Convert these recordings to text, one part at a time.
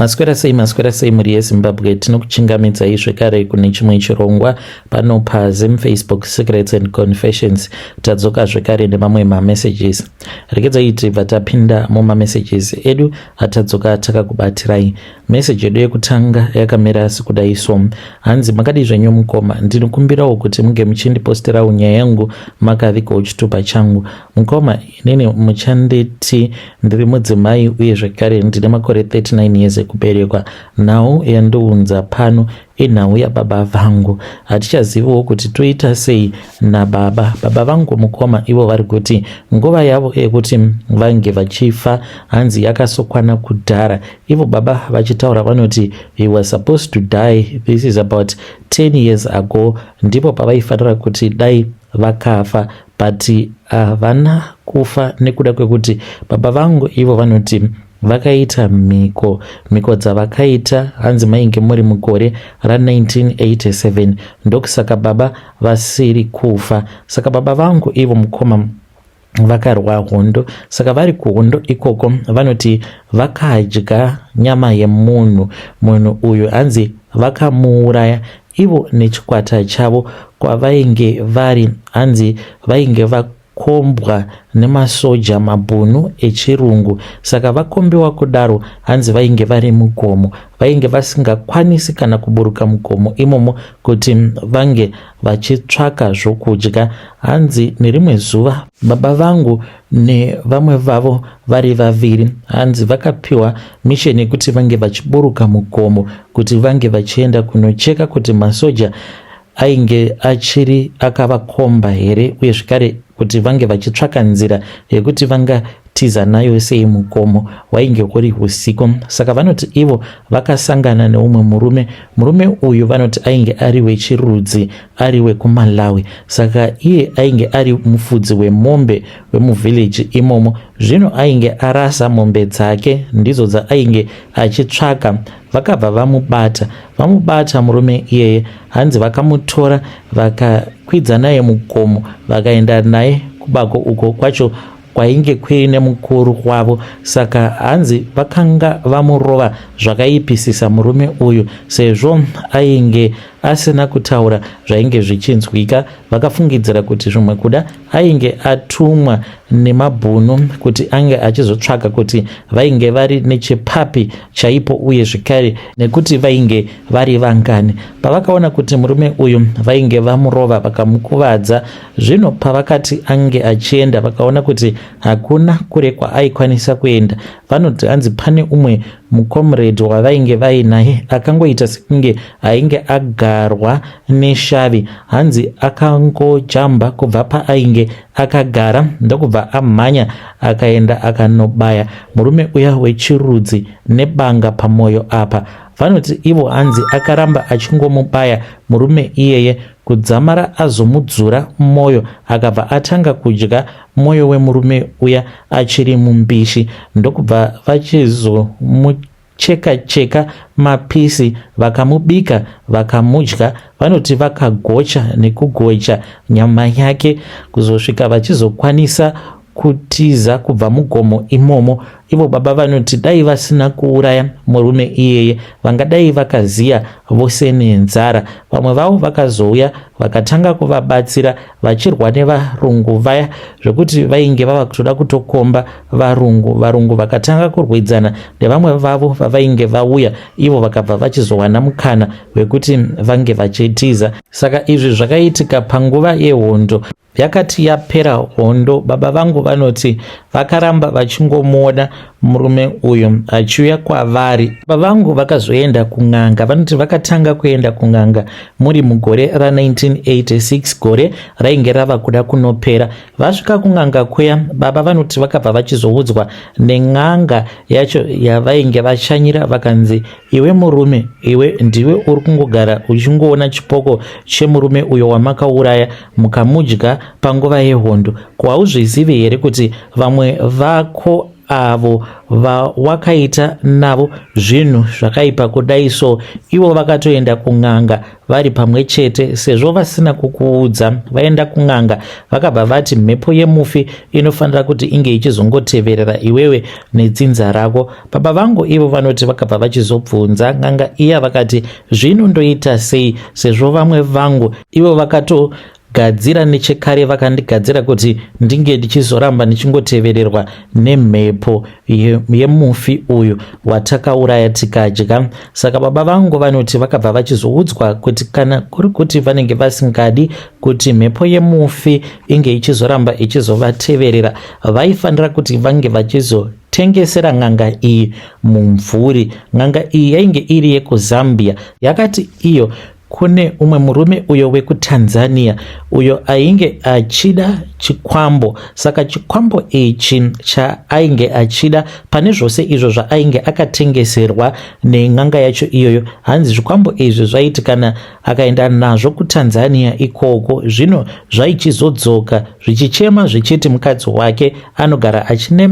Maswera sei, maswera sei mhuri yeZimbabwe, tinokuchingamidzai zvekare kune chimwe chirongwa pano paZim Facebook Secrets and Confessions. Tadzoka zvekare nemamwe mamessages. Regedzai tibva tapinda mumamessages edu atadzoka takakubatirai. Message yedu yekutanga yakamira sekudai so. Hanzi makadii zvenyu mukoma, ndinokumbirawo kuti munge muchindiposterawo nyaya yangu makavigawo chitupa changu. Mukoma, inini muchanditi ndiri mudzimai uye zvekare ndine makore 39 years ekuberekwa. Nhau yandiunza pano inhau yababa vangu. Hatichaziviwo kuti toita sei nababa. Baba vangu mukoma ivo vari kuti nguva yavo yekuti vange vachifa hanzi yakasokwana kudhara. Ivo baba vachitaura vanoti he was supposed to die, this is about 10 years ago, ndipo pavaifanira kuti dai vakafa, but havana kufa nekuda kwekuti baba vangu ivo vanoti vakaita mhiko. Mhiko dzavakaita hanzi mainge muri mugore ra1987, ndokusaka baba vasiri kufa. Saka baba vangu ivo mukoma vakarwa hondo, saka vari kuhondo ikoko vanoti vakadya nyama yemunhu. Munhu uyu hanzi vakamuuraya ivo nechikwata chavo kwavainge vari, hanzi vainge vakombwa nemasoja mabhunu echirungu. Saka vakombiwa kudaro hanzi vainge vari mugomo, vainge vasingakwanisi kana kuburuka mugomo imomo kuti vange vachitsvaka zvokudya. Hanzi nerimwe zuva baba vangu nevamwe vavo vari vaviri hanzi vakapiwa misheni yekuti vange vachiburuka mugomo kuti vange vachienda kunocheka kuti masoja ainge achiri akavakomba here, uye zvekare kuti vange vachitsvaka nzira yekuti vangatiza nayo sei mugomo. Wainge uri usiku. Saka vanoti ivo vakasangana neumwe murume. Murume uyu vanoti ainge ari wechirudzi, ari wekuMalawi. Saka iye ainge ari mufudzi wemombe wemuvhileji imomo. Zvino ainge arasa mombe dzake, ndidzo dzaainge achitsvaka. Vakabva vamubata. Vamubata murume iyeye, hanzi vakamutora vakakwidza naye mugomo, vakaenda naye kubako uko kwacho kwainge kuine mukuru wavo. Saka hanzi vakanga vamurova zvakaipisisa murume uyu, sezvo ainge asina kutaura zvainge zvichinzwika. Vakafungidzira kuti zvimwe kuda ainge atumwa nemabhunu kuti ange achizotsvaka kuti vainge vari nechepapi chaipo, uye zvekare nekuti vainge vari vangani. Pavakaona kuti murume uyu vainge vamurova vakamukuvadza, zvino pavakati ange achienda vakaona kuti hakuna kure kwaaikwanisa kuenda. Vanoti hanzi pane umwe mucomrade wavainge vainaye akangoita sekunge ainge agarwa neshavi. Hanzi akangojamba kubva paainge akagara ndokubva amhanya akaenda akanobaya murume uya wechirudzi nebanga pamwoyo apa. Vanoti ivo hanzi akaramba achingomubaya murume iyeye kudzamara azomudzura mwoyo, akabva atanga kudya mwoyo wemurume uya achiri mumbishi, ndokubva vachizomucheka cheka mapisi, vakamubika vakamudya. Vanoti vakagocha nekugocha nyama yake kuzosvika vachizokwanisa kutiza kubva mugomo imomo. Ivo baba vanoti dai vasina kuuraya murume iyeye vangadai vakaziya vose nenzara. Vamwe vavo vakazouya vakatanga kuvabatsira vachirwa nevarungu vaya, zvekuti vainge vava kutoda kutokomba varungu. Varungu vakatanga kurwidzana nevamwe vavo vavainge vauya ivo, vakabva vachizowana mukana wekuti vange vachitiza. Saka izvi zvakaitika panguva yehondo. Yakati yapera hondo, baba vangu vanoti vakaramba vachingomuona murume uyu achiuya kwavari. Baba vangu vakazoenda kun'anga. Vanoti vakatanga kuenda kun'anga muri mugore ra1986, gore rainge rava kuda kunopera. Vasvika kun'anga kuya, baba vanoti vakabva vachizoudzwa nen'anga yacho yavainge vashanyira, vakanzi, iwe murume iwe, ndiwe uri kungogara uchingoona chipoko chemurume uyo wamakauraya mukamudya panguva yehondo. Ko hauzvizivi here kuti vamwe vako avo vawakaita navo zvinhu zvakaipa kudai so ivo vakatoenda kun'anga vari pamwe chete sezvo vasina kukuudza vaenda kun'anga vakabva vati mhepo yemufi inofanira kuti inge ichizongoteverera iwewe nedzinza rako baba vangu ivo vanoti vakabva vachizobvunza n'anga iya vakati zvino ndoita sei sezvo vamwe vangu ivo vakato gadzira nechekare vakandigadzira kuti ndinge ndichizoramba ndichingotevererwa nemhepo yemufi uyu watakauraya tikadya saka baba vangu vanoti vakabva vachizoudzwa kuti kana kuri kuti vanenge vasingadi kuti mhepo yemufi inge ichizoramba ichizovateverera vaifanira kuti vange vachizo tengesera n'anga iyi mumvuri n'anga iyi yainge iri yekuzambia yakati iyo Kune umwe murume uyo wekuTanzania uyo ainge achida chikwambo. Saka chikwambo ichi chaainge achida pane zvose izvo zvaainge akatengeserwa nen'anga yacho iyoyo, hanzi zvikwambo izvi zvaiti kana akaenda nazvo kuTanzania ikoko, zvino zvaichizodzoka zvichichema zvichiti mukadzi wake anogara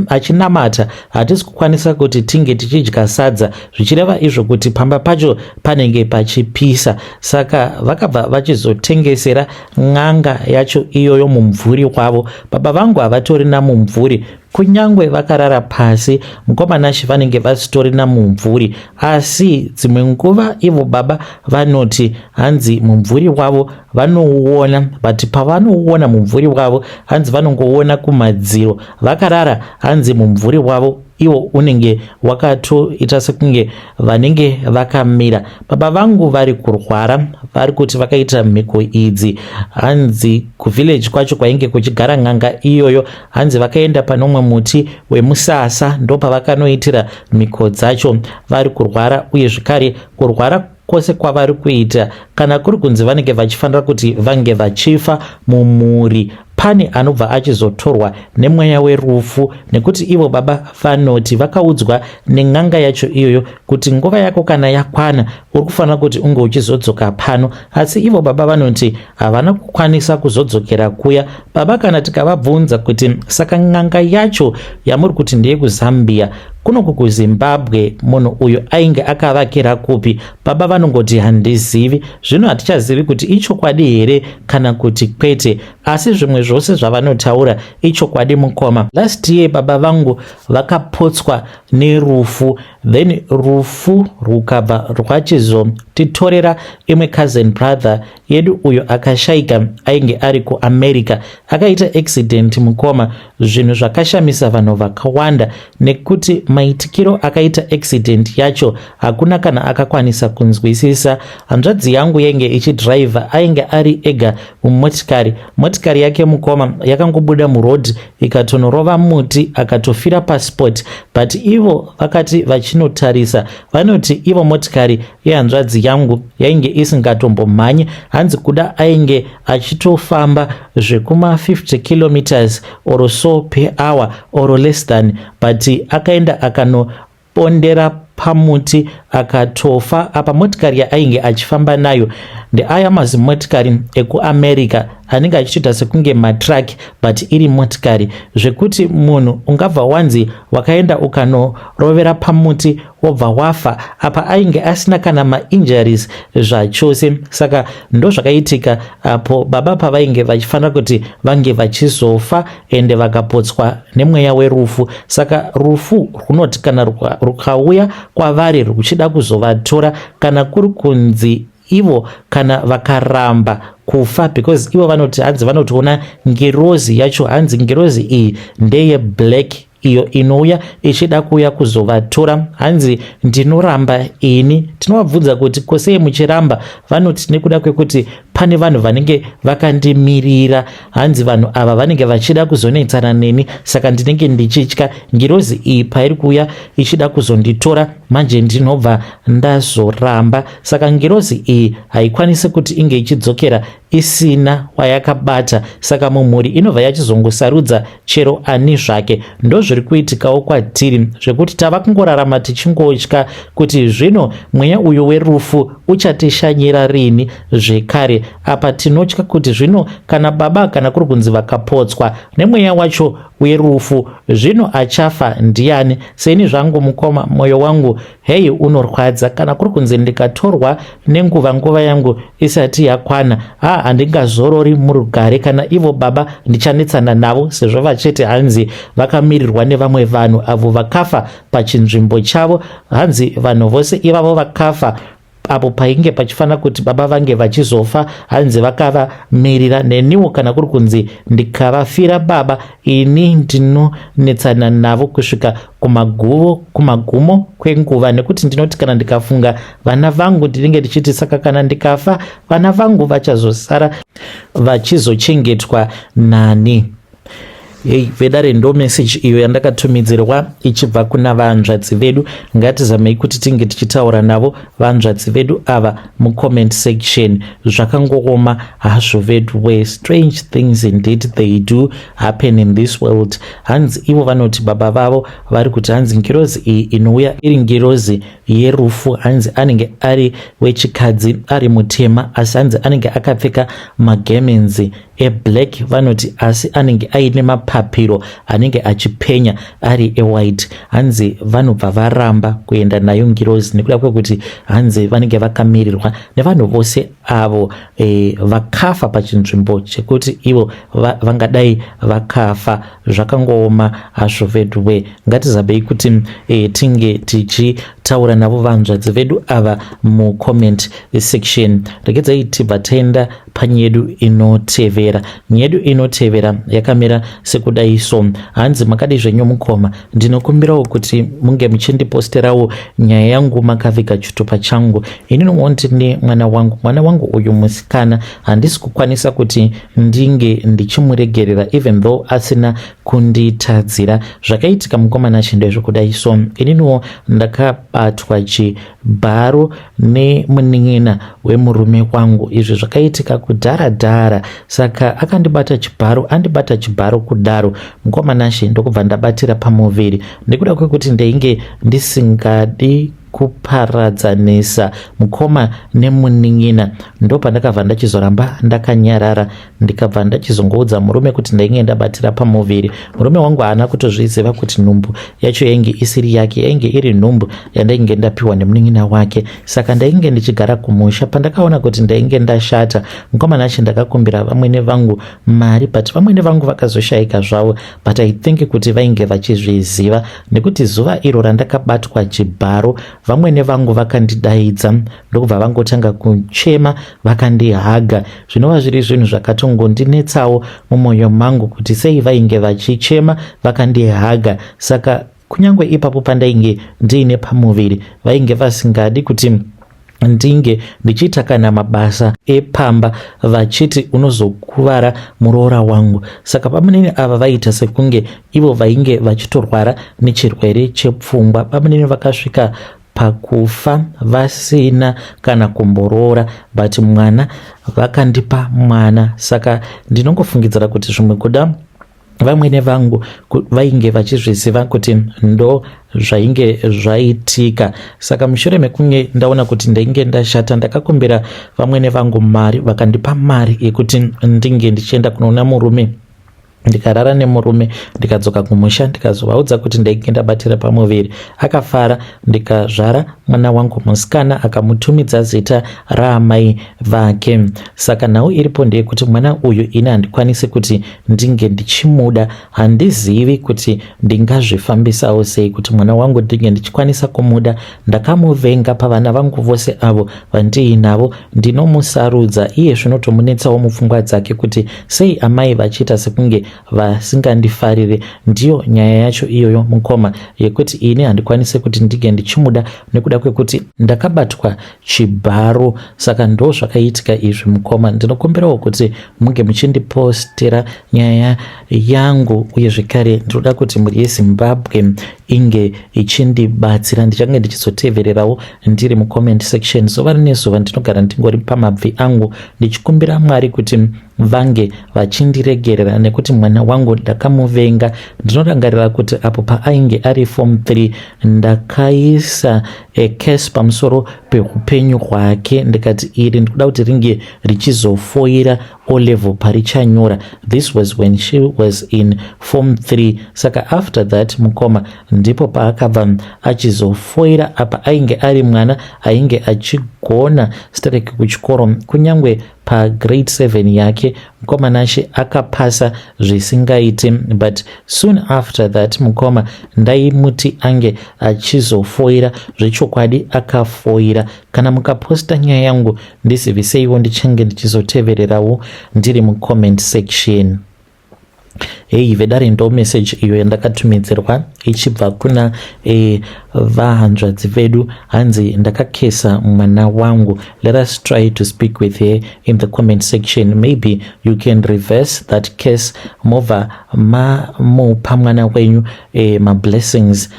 achinamata, hatisi kukwanisa kuti tinge tichidya sadza zvichireva izvo kuti pamba pacho panenge pachipisa saka vakabva vachizotengesera n'anga yacho iyoyo mumvuri wavo baba vangu havatorina mumvuri kunyangwe vakarara pasi mukoma Nashe vanenge vasitorina mumvuri asi dzimwe nguva ivo baba vanoti hanzi mumvuri wavo vanouona but pavanouona mumvuri wavo hanzi vanongoona kumadziro vakarara hanzi mumvuri wavo iwo unenge wakatoita sekunge vanenge vakamira baba vangu vari kurwara vari kuti vakaita mhiko idzi hanzi kuvillage kwacho kwainge kuchigara n'anga iyoyo hanzi vakaenda pane umwe muti wemusasa ndopavakanoitira mhiko dzacho vari kurwara uye zvekare kurwara kwose kwavari kuita kana kuri kunzi vanenge vachifanira kuti vange vachifa mumhuri pane anobva achizotorwa nemweya werufu nekuti ivo baba vanoti vakaudzwa nen'anga yacho iyoyo kuti nguva yako kana yakwana uri kufanira kuti unge uchizodzoka pano asi ivo baba vanoti havana kukwanisa kuzodzokera kuya baba kana tikavabvunza kuti saka n'anga yacho yamuri kuti ndeyekuzambia kunoku kuzimbabwe munhu uyu ainge akavakira kupi baba vanongoti handizivi zvino hatichazivi kuti ichokwadi here kana kuti kwete asi zvimwe zvose zvavanotaura ichokwadi mukoma last year baba vangu vakapotswa nerufu then rufu rwukabva rwachizotitorera imwe cousin brother yedu uyo akashaika ainge ari kuamerica akaita accident mukoma zvinhu zvakashamisa vanhu vakawanda nekuti maitikiro akaita accident yacho hakuna kana akakwanisa kunzwisisa hanzvadzi yangu yainge ichidhiraivha ainge ari ega mumotikari motikari yake mukoma yakangobuda muroad ikatonorova muti akatofira paspot but ivo vakati vachinotarisa vanoti ivo motikari yehanzvadzi yangu yainge isingatombomhanyi hanzi kuda ainge achitofamba zvekuma 50 kilometers or so per hour or less than but akaenda akanopondera pamuti akatofa apa motikari yaainge achifamba nayo ndeaya mazimotikari ekuamerica anenge achitoita sekunge matruck but iri motikari zvekuti munhu ungabva wanzi wakaenda ukanorovera pamuti wobva wafa apa ainge asina kana mainjuries zvachose saka ndozvakaitika apo baba pavainge vachifanira kuti vange vachizofa ende vakapotswa nemweya werufu saka rufu rwunoti kana rukauya kwavari ruchida kuzovatora kana kuri kunzi ivo kana vakaramba kufa because ivo vanoti hanzi vanotoona ngirozi yacho hanzi ngirozi iyi ndeye black iyo inouya ichida kuuya kuzovatora hanzi ndinoramba ini tinovabvunza kuti kosei muchiramba vanoti nekuda kwekuti pane vanhu vanenge vakandimirira hanzi vanhu ava vanenge vachida kuzonetsana neni saka ndinenge ndichitya ngirozi iyi pairi kuuya ichida kuzonditora manje ndinobva ndazoramba saka ngirozi iyi haikwanisi kuti inge ichidzokera isina wayakabata saka mumhuri inobva yachizongosarudza chero ani zvake ndozviri kuitikawo kwatiri zvekuti tava kungorarama tichingotya kuti zvino mweya uyu werufu uchatishanyira rini zvekare. Apa tinotya kuti zvino kana baba kana kuri kunzi vakapotswa nemweya wacho werufu, zvino achafa ndiani? Seni zvangu mukoma, mwoyo wangu hei unorwadza. Kana kuri kunzi ndikatorwa nenguva, nguva yangu isati yakwana, ha, handingazorori murugare. Kana ivo baba ndichanetsana navo, sezvo vachiti hanzi vakamirirwa nevamwe vanhu avo vakafa pachinzvimbo chavo. Hanzi vanhu vose ivavo vakafa apo painge pachifanira kuti baba vange vachizofa, hanzi vakavamirira. Neniwo kana kuri kunzi ndikavafira baba, ini ndinonetsana navo kusvika kumaguvo, kumagumo kwenguva, nekuti ndinoti kana ndikafunga vana vangu, ndinenge ndichiti saka kana ndikafa, vana vangu vachazosara vachizochengetwa nani? Hei vedare, ndo message iyo yandakatumidzirwa ichibva kuna vanzvadzi vedu. Ngatizamei kuti tinge tichitaura navo vanzvadzi vedu ava mucomment section. Zvakangooma hazvo vedu we. Strange things indeed, they do happen in this world. Hanzi ivo vanoti baba vavo vari kuti hanzi ngirozi iyi inouya iri ngirozi yerufu, hanzi anenge ari wechikadzi, ari mutema, asi hanzi anenge akapfeka magemenzi eblack. Vanoti asi anenge aine mapapiro anenge achipenya ari ewhite. Hanzi vanobva varamba kuenda nayo ngirozi nekuda kwekuti hanzi vanenge vakamirirwa nevanhu vose avo vakafa pachinzvimbo chekuti ivo vangadai vakafa. Zvakangooma hazvo veduwe. Ngatizamei kuti tinge tichitaura navo vanzvadzi vedu ava mucomment section. Regedzai tibva taenda panyedu inotevera. Nyedu inotevera yakamira sekudai so. Hanzi, "Makadi zvenyu mukoma? Ndinokumbirawo kuti munge muchindiposterawo nyaya yangu makaviga chitupa changu. Inini ndine mwana wangu, mwana wangu uyu musikana. Handisi kukwanisa kuti ndinge ndichimuregerera even though asina kunditadzira. Zvakaitika, mukomana, ndezvekudai so. Ininiwo ndakabatwa chibharo nemunin'ina wemurume wangu. Izvi zvakaitika kudhara dhara. Saka akandibata chibharo, andibata chibharo kudaro, mukomana she, ndokubva ndabatira pamuviri. Nekuda kwekuti ndainge ndisingadi kuparadzanisa mukoma nemunin'ina, ndopandakabva ndachizoramba ndakanyarara, ndikabva ndachizongoudza murume kuti ndainge ndabatira pamuviri. Murume wangu haana kutozviziva kuti nhumbu yacho yainge isiri yake, yainge iri nhumbu yandainge ndapiwa nemunin'ina wake. Saka ndainge ndichigara kumusha. Pandakaona kuti ndainge ndashata, mukomana acho, ndakakumbira vamwene vangu mari, but vamwene vangu vakazoshayika zvavo, but I think kuti vainge vachizviziva, nekuti zuva iro randakabatwa chibharo, vamwene vangu vakandidaidza, ndokubva vangotanga kuchema vakandihaga, zvinova zviri zvinhu zvakatongondinetsawo mumwoyo mangu kuti sei vainge vachichema vakandihaga. Saka kunyange ipapo pandainge ndiine pamuviri, vainge vasingadi kuti ndinge ndichiita kana mabasa epamba, vachiti unozokuvara muroora wangu. Saka bamunini ava vaita sekunge ivo vainge vachitorwara nechirwere chepfungwa. Bamunini vakasvika pakufa vasina kana kumboroora, but mwana vakandipa mwana. Saka ndinongofungidzira kuti zvimwe kuda vamwene vangu vainge vachizviziva kuti ndo zvainge zvaitika. Saka mushure mekunge ndaona kuti ndainge ndashata, ndakakumbira vamwene vangu mari, vakandipa mari yekuti ndinge ndichienda kunoona murume. Ndikarara nemurume, ndikadzoka kumusha, ndikazovaudza kuti ndainge ndabatira pamuviri. Akafara, ndikazvara mwana wangu musikana, akamutumidza zita raamai vake. Saka nhau iripo ndeyekuti mwana uyu ini handikwanisi kuti ndinge ndichimuda. Handizivi kuti ndingazvifambisawo sei kuti mwana wangu ndinge ndichikwanisa kumuda. Ndakamuvenga. Pavana vangu vose avo vandiinavo, ndinomusarudza iye. Zvinotomunetsawo mupfungwa dzake kuti sei amai vachiita sekunge vasingandifariri. Ndiyo nyaya yacho iyoyo, mukoma, yekuti ini handikwanisi kuti ndinge ndichimuda nekuda kwekuti ndakabatwa chibharo. Saka ndo zvakaitika izvi, mukoma. Ndinokumbirawo kuti munge muchindipostera nyaya yangu, uye zvekare ndinoda kuti mhuri yeZimbabwe inge ichindibatsira. Ndichange ndichizotevererawo ndiri mucomment section zuva rine zuva. Ndinogara ndingori pamabvi angu ndichikumbira Mwari kuti vange vachindiregerera nekuti mwana wangu ndakamuvenga. Ndinorangarira kuti apo paainge ari form 3, ndakaisa curse pamusoro. peupenyu hwake. Ndikati iri ndikuda kuti ringe richizofoira O level parichanyora. This was when she was in form 3. Saka after that, mukoma, ndipo paakabva achizofoira. Apa ainge ari mwana ainge achigona stereki kuchikoro. Kunyange pagrade 7 yake, mukoma Nashe, akapasa zvisingaiti. But soon after that, mukoma, ndaimuti ange achizofoira. Zvechokwadi akafoira. Kana mukaposta nyaya yangu, ndiziviseiwo, ndichange ndichizotevererawo ndiri mucomment section. Hei vedare, ndo message iyo yandakatumidzirwa ichibva kuna vahanzvadzi vedu. Hanzi ndakakesa mwana wangu. Let us try to speak with her in the comment section. Maybe you can reverse that case, mobva mamupa mwana wenyu mablessings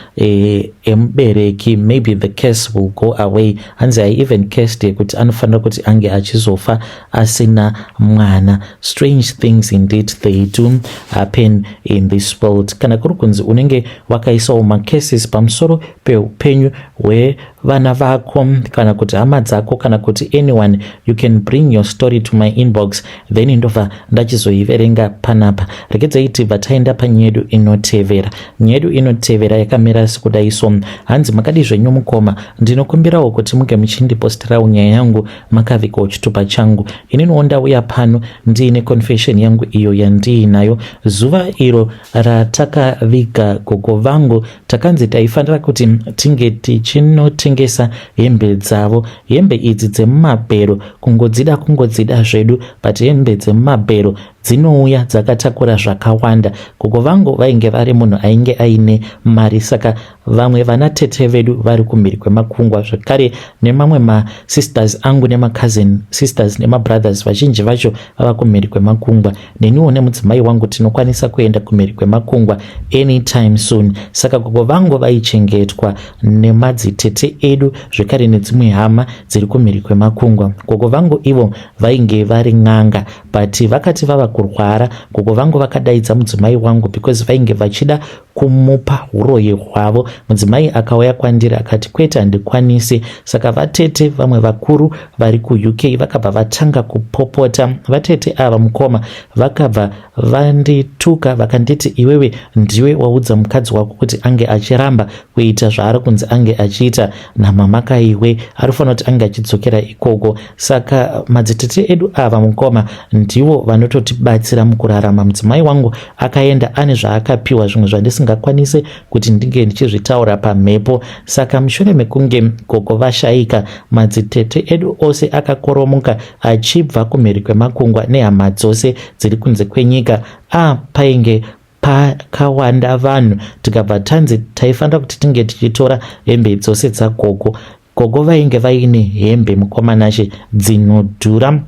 emubereki. Maybe the case will go away. Hanzi I even cursed kuti anofanira kuti ange achizofa asina mwana. Strange things indeed, they do happen in this world. Kana kuri kunzi unenge wakaisawo macurses pamusoro peupenyu hwevana vako, kana kuti hama dzako, kana kuti anyone, you can bring your story to my inbox, then ndobva ndachizoiverenga panapa. Regedzai tibva taenda panyaya yedu inotevera. Nyaya yedu inotevera yakamira sekudai so. Hanzi, makadi zvenyu mukoma? Ndinokumbirawo kuti munge muchindipostirawo nyaya yangu makavikawo chitupa changu. Ininiwo ndauya pano ndiine confession yangu iyo yandiinayo. Zuva iro ratakaviga gogo vangu, takanzi taifanira kuti tinge tichinotengesa hembe dzavo, hembe idzi dzemumabhero. Kungodzida, kungodzida zvedu, but hembe dzemumabhero dzinouya dzakatakura zvakawanda. Gogo vangu vainge vari munhu ainge aine mari. Saka vamwe vana tete vedu vari kumhiri kwemakungwa, zvekare nemamwe masisters angu nemacousin sisters nemabrothers, vazhinji vacho vava kumhiri kwemakungwa. Neniwo nemudzimai wangu tinokwanisa kuenda kumhiri kwemakungwa anytime soon. Saka gogo vangu vaichengetwa nemadzitete edu, zvekare nedzimwe hama dziri kumhiri kwemakungwa. Gogo vangu ivo vainge vari n'anga, but vakati vava kurwara, gogo vangu vakadaidza mudzimai wangu because vainge vachida kumupa uroyi hwavo. Mudzimai akauya kwandiri akati, "Kwete, handikwanisi." Saka vatete vamwe vakuru vari kuUK vakabva vatanga kupopota. Vatete ava, mukoma, vakabva vandituka, vakanditi, "Iwewe ndiwe waudza mukadzi wako kuti ange achiramba kuita zvaari kunzi ange achiita namamakaiwe. Ari kufanira kuti ange achidzokera ikoko." Saka madzitete edu ava, mukoma, ndivo vanototibatsira mukurarama. Mudzimai wangu akaenda ane zvaakapiwa, zvimwe zvandisingakwanisi kuti ndinge ndichizvitaura pamhepo. Saka mushure mekunge gogo vashayika, madzitete edu ose akakoromoka achibva kumhiri kwemakungwa nehama dzose dziri kunze kwenyika. A painge pakawanda vanhu. Tikabva tanzi taifanira kuti tinge tichitora hembe dzose dzagogo. Gogo vainge vaine hembe, mukoma Nashe, dzinodhura.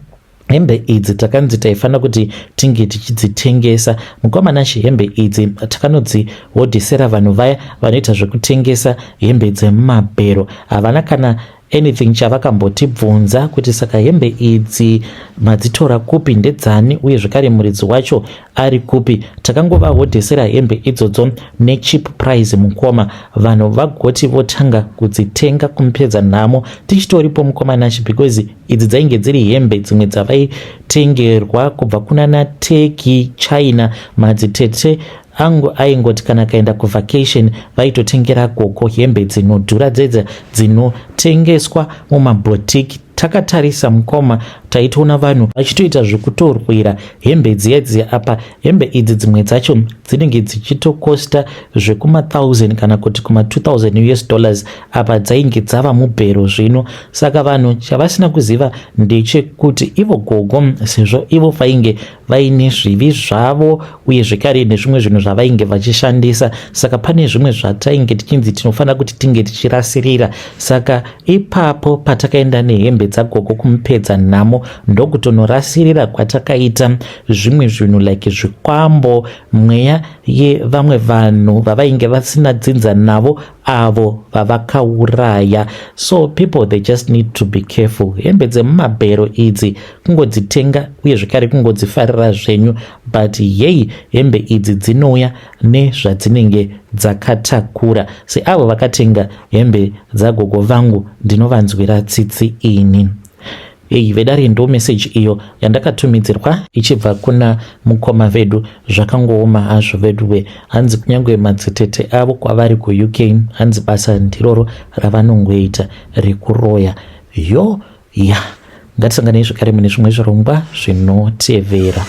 Hembe idzi takanzi taifanira kuti tinge tichidzitengesa. Mukoma Nashe, hembe idzi takanodzihodhisera vanhu vaya vanoita zvekutengesa hembe dzemumabhero. Havana kana anything chavakambotibvunza kuti saka hembe idzi madzitora kupi, ndedzani, uye zvekare muridzi wacho ari kupi. Takangovahodhesera hembe idzodzo necheap price, mukoma. Vanhu vagoti votanga kudzitenga kumupedza nhamo tichitoripo, mukoma Nashe, because idzi dzainge dziri hembe dzimwe dzavaitengerwa kubva kuna naTurkey, China. Madzitete angu aingoti kana akaenda kuvacation, vaitotengera gogo hembe dzinodhura, dzedza dzinotengeswa mumabhotiki. Takatarisa, mukoma, taitoona vanhu vachitoita zvekutorwira hembe dziya dziya. Apa hembe idzi dzimwe dzacho dzinenge dzichitokosta zvekuma1000 kana kuti kuma2000 US dollars. Apa dzainge dzava mubhero zvino. Saka vanhu chavasina kuziva ndechekuti ivo gogo, sezvo ivo vainge vaine zvivi zvavo, uye zvekare nezvimwe zvinhu zvavainge vachishandisa, saka pane zvimwe zvatainge tichinzi tinofanira kuti tinge tichirasirira. Saka ipapo patakaenda nehembe dzagogo kumupedza nhamo, ndokutonorasirira kwatakaita zvimwe zvinhu like zvikwambo, mweya yevamwe vanhu vavainge vasina dzinza navo. Avo vavakauraya. So people, they just need to be careful. Hembe dzemumabhero idzi kungodzitenga uye zvekare kungodzifarira zvenyu, but yei, hembe idzi dzinouya nezvadzinenge dzakatakura. Seavo vakatenga hembe dzagogo vangu, ndinovanzwira tsitsi ini. Ei vedare, ndo meseji iyo yandakatumidzirwa ichibva kuna mukoma vedu. Zvakangooma hazvo veduwe. Hanzi kunyange madzitete avo kwavari kuUK, hanzi basa ndiroro ravanongoita rekuroya. Yo ya, ngatisanganei zvekare mune zvimwe zvirongwa zvinotevera.